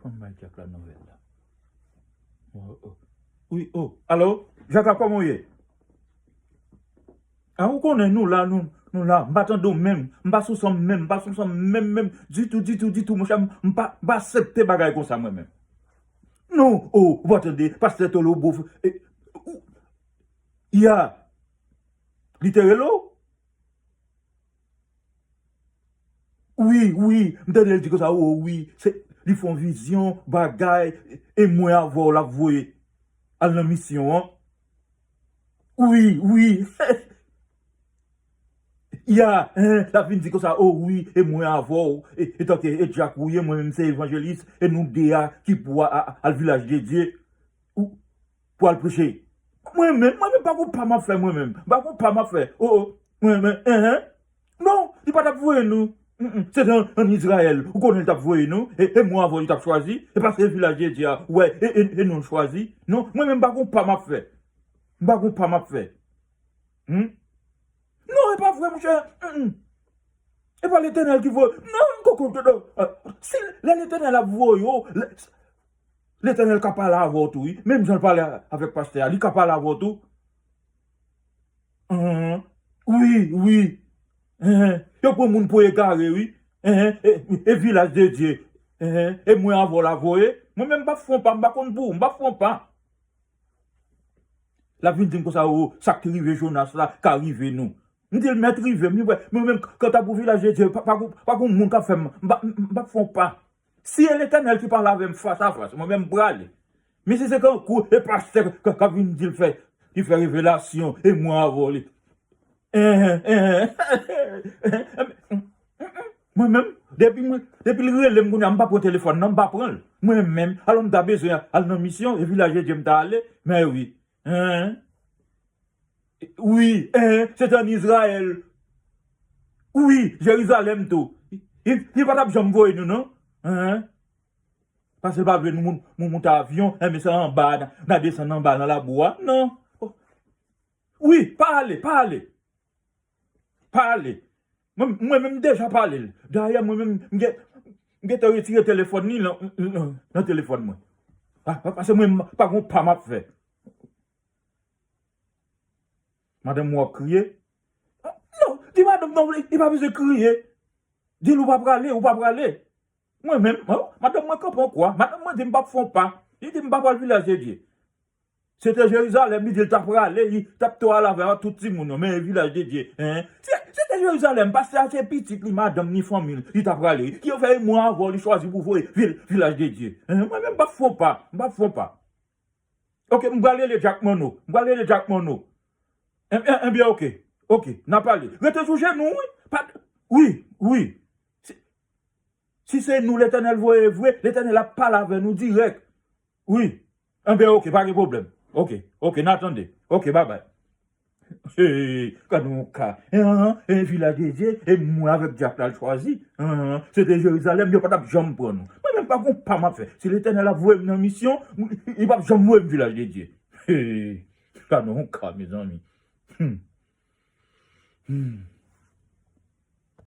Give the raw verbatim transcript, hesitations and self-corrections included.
Ann bay Dyak la nouvèl la. Oh, oh. Wi, oh. Alo? Dyak la, kòman w ye? A, ou konnen nou la, nou, nou la. M pa tande w menm. M pa sou san m menm. M pa sou san m menm, menm. Ditou, ditou, ditou, monchè. M, m pa, m pa aksepte bagay konsa, mwen menm. Non, oh, ou pa tande. Pastè Tolobo. E, ou, ya. Li te rele w? Wi, wi, m tande l di konsa, o wi, se, li fè yon vizyon, bagay, e mwen avè w l ap voye al nan misyon an. Wi, wi. Ya, en, l ap vin di konsa, o wi, e mwen avè w, e, e tanke, e Dyak ou ye, mwen menm se evanjelis, e nou de a ki pou a, a, al Vilaj de Dye. Ou, pou al preche. Mwen menm, mwen menm, pa gon pa m ap fè mwen menm. Pa gon pa m ap fè. O, o, mwen menm, en, en. Non, li pa t ap voye nou. Mm, mm. Se te an, an Izrayèl. Ou konnen li t ap voye nou. E, e mwen avè w li t ap chwazi. E pa se Vilaj de Dye a. Ou wè, e, e, e nou l chwazi. Non, mwen menm, pa gon pa m ap fè. M pa gon pa m ap fè. Hmm? Non, e pa vre, monchè. Mm, mm. E pa Letènèl ki voye. Non, koko, non, non. Si lè Letènèl ap voye w, lè, Letènèl ka pale avè w tou, wi. Menm jan l pale avèk pastè a, li ka pale avè w tou. Enhen. Wi, wi. Enhen. Yo pran moun pou egare, wi. Enhen. E, e Vilaj de Dye. Enhen. E mwen avè w la voye. Mwen menm m p ap fè yon pa, m pa konn pou ou, m p ap fè yon pa. L ap vin di m konsa, o, sa k te rive Jonas la ka rive nou. M di l, mèt rive m, li wè, mwen menm, kanta pou Vilaj de Dye, pa, pa, pa gon moun k ap fè m, m pa, m, m p ap fè yon pa. Si e Letènèl ki pale avè m fas a fas, mwen menm m prale. Men si se kankou e pastè k, k ap vin di l fè, li fè revelasyon, e mwen avè w li. Enhen, enhen. Mwen menm, depi mwen, depi l rele m kounye a, m pa pran telefòn nan, m pa pran l. Mwen menm, alò m ta bezwen al nan misyon, e Vilaj de Dye m ta ale, men wi. Enhen. Wi, enhen, se te an Izrayèl. Wi, Jerizalèm tou. Li, li pa t ap janm voye nou, non. Enhen. Paske l pa vle nou moun, moun monte avyon, enben se anba, n a, n a desann anba nan labou a. Non. Wi, pa ale, pa ale. Pa ale. Mwen, mwen menm m deja pale l. Dayè, mwen menm, m gen, m gentan retire telefòn li nan, nan, nan telefòn mwen. Pa, pa, paske mwen, m pa gon pa m ap fè. Madanm ou ap kriye? Non, di madanm non, li, li pa bezwen kriye. Di l ou pa prale, ou pa prale. Mwen menm, o, madanm mwen kanpe yon kwa. Madanm mwen di m p ap fè yon pa. Li di m pa pral Vilaj de Dye. Se te Jerizalèm, li di l ta prale, li t ap tou al avè tout timoun yo, men Vilaj de Dye, en. Se, se te Jerizalèm, pastè a se pitit li, madanm ni fanmi l, li ta prale. Ki yo fè e mwen avè w, li chwazi pou voye vil, Vilaj de Dye. En, mwen menm m p ap fè yon pa, m p ap fè yon pa. Oke, m pral rele Dyak Manno, m pral rele Dyak Manno. En, en, enben, oke, oke, n a pale. Rete sou jenou w, wi. Pa, wi, wi. Si, si se nou Letènèl voye vre, Letènèl ap pale avè nou dirèk. Wi. Enben, oke, pa gen pwoblèm. Oke, oke, n a tande. Oke, babay. Hey, gade yon ka. En, en, en, Vilaj de Dye, e mwen avèk dyak la l chwazi. En, en, se te Jerizalèm, yo pa t ap janm pran nou. Mwen menm pa gon pa m ap fè. Si Letènèl ap voye m nan misyon, li p ap janm voye m Vilaj de Dye. Hey, gade yon ka, mezanmi. Hmm. Hmm.